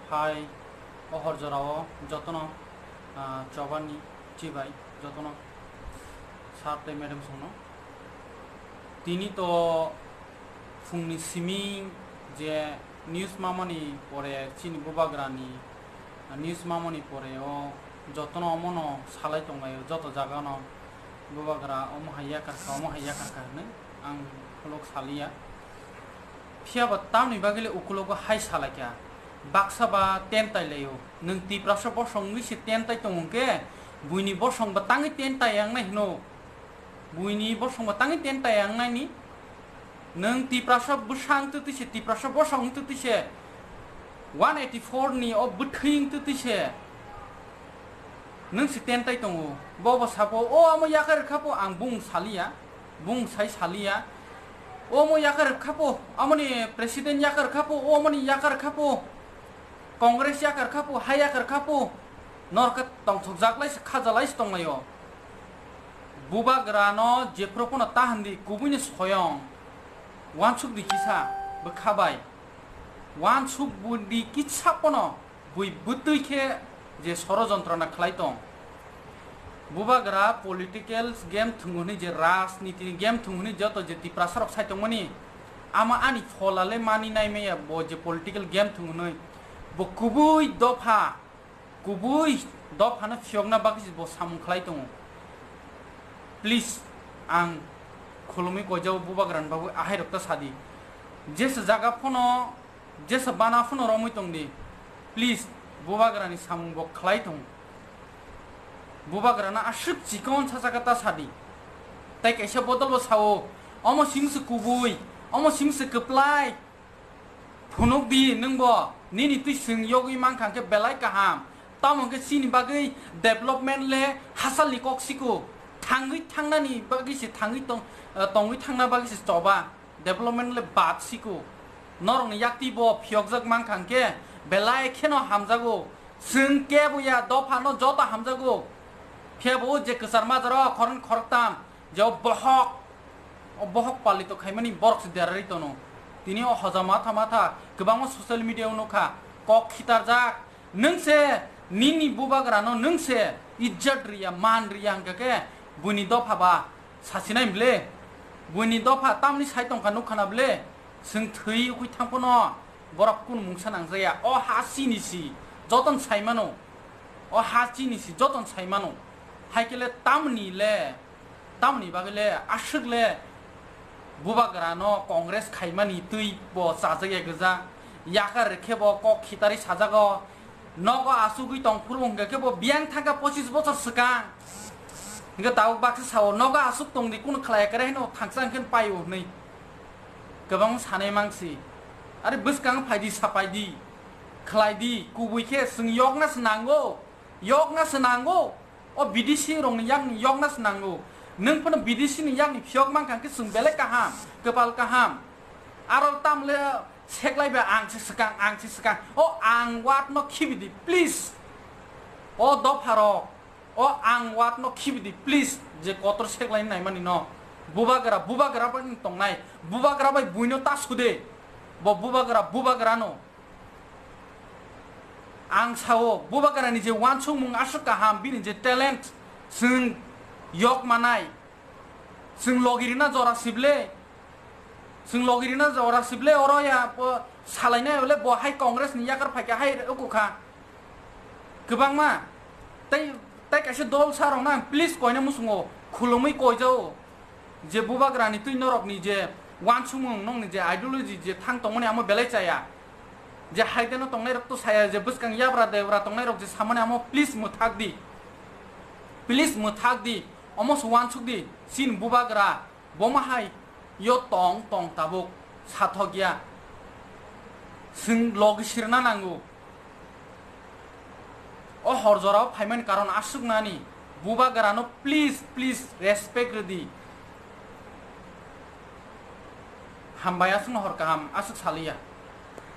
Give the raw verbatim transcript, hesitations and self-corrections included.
Hai, o hor jorao jotono, ah, chobani chibai jotono sir tei madam songno. Tini to phungni simi je news mamani pore chini bubagrani, ah, news mamani pore o jotono omono salai tonglaio, joto jagano bubagra omo hai yakarkha, omo hai yakarkha hinwi ang khulok saliya. Phiya ba tamni bagwi le ukulogo hai salaikha, baksa ba tentai laio. Nwng Tiprasa bosong wngwi se tentai tongo hwnkhe, buini bosong ba tangwi tentai wngnai hino. Buini bosong ba tangwi tentai wngnai ni. Nwng Tiprasa bwsa wngtwi twi se, Tiprasa bosong wngtwi twi se, one eighty four ni o bwthwi wngtwi twi se nwng se tentai tongo. Bo bo sabo, o amo yakarkha po, ang bung saliya. Bung sai saliya. Omo yakar khapo, amoni president yakar khapo, omoni yakar khapo, Congress yakar khapo, hai yakar khapo, norkhe tongthokjak lai se, khaja lai se tonglaio. Bubagrano jephru phano ta handi, kubuini soyong wansuk di kisa bwkha bai. Wansuk di kisa phano bui bwtwi khe je sorojontrona khlai tong. Bubagra political game thwng hwnwi, je rajnitini game thwng hwnwi joto je Tiprasarok sai tongmani, ama ani phola le mani nai maya bo je political game thwng hwnwi. Bo kubui dopha, kubui dophano phiyokna bagwi bo samung khlai tongo. Please, ang khulumwi koijao Bubagrani bagwi ahairok ta sadi. Jesa jaga phano, jesa bana phano romwi tongdi. Please, Bubagrani samung bo khlai tong. Bubagrano aswk chikon sachaka ta sadi. Tai kaisa bodol bo sao, omo simi se kubui, omo simi se kwplai. Phunuk di nwng bo, nini twi swng yogwi mankha hwnkhe belai kaham. Tamo hwnkhe chini bagwi development le hasalni kok siko. Thangwi thangnani bagwi se thangwi tong, eh, tongwi thangna bagwi se choba. Development le bad siko. Norokni yakti bo phiyokjak mankha hwnkhe belai kheno hamjago. Chwng kebo ya dophano joto hamjago. Phiya bo je kwchar majaro khoroknwi khoroktam je o bohok, o bohok palito khaimani borok se derarwi tono. Tini o hoja matha matha kwbangma social media o nukha, kok khitarjak. Nwng se nini bubagrano nwng se ijjat riya, man riya hwnkha khe buini dopha ba sasinai ble? Buini dopha tamni sai tongkha nukha na ble? Chwng thwi ukui thang phano borok kunu mungsa nangjaya. O ha chini si, joton sai mano. O ha chini si, joton sai mano. Hai khe le tamni le, tamni bagwi le aswk le bubagrano Congress khaimani twi bo chajakya gwja. Yakar rwkhe bo kok khitarwi sajago. Nogo asugwi tong phuru hwnkhe khe bo biyang thangkha pochis bochor swkang. Hwnkhe tabuk baksa sao, nogo asuk tongdi, kunu khlai kare hino thangsa hwnkhe paio hwnwi. Kwbang sanai mangsi. Are bwskang phaidi, sapaidi, khlaidi, kubui khe chwng yokna se nango, yokna se nango. O B D C rokni yakni yokna se nango. Nwng phano B D C ni yakni phiyok mankha hwnkhe chwng belai kaham, kwpal kaham. Aro tamle seklai bai ang se swkang, ang se swkang. O ang watno khibidi, please. O dopharok, o ang watno khibidi, please. Je kotor seklai naimani no. Bubagra, bubagra bai tongnai. Bubagra bai buino ta sude. Bo bubagra, bubagrano. Ang sao, bubagrani je wansukmung aswk kaham, bini je talent, chwng yok manai, chwng logi rina jora sible, chwng logi rina jora sible, oro ya bo salainai bole bo hai Congress ni yakar phaikha hai ukukha. Kwbangma tei, tei kaisa dol sa rok na please koina musungo khulumui koijao. Je bubagrani twi norokni je wansukmung, nokni je ideology je thang tongmani amo belai chaya. Je haideno tongnai rok to saya, je bwskang yabra debra tongnai rok je samani amo please mwthak di. Please mwthak di. Omo se wansuk di. Chini bubagra boma hai yo tong tong tabuk sathok ya. Chwng logi sirna nango. O hor jorao phaimani karon aswk nani, bubagrano please, please respect rwdi. Hambai aswkno hor kaham aswk saliya.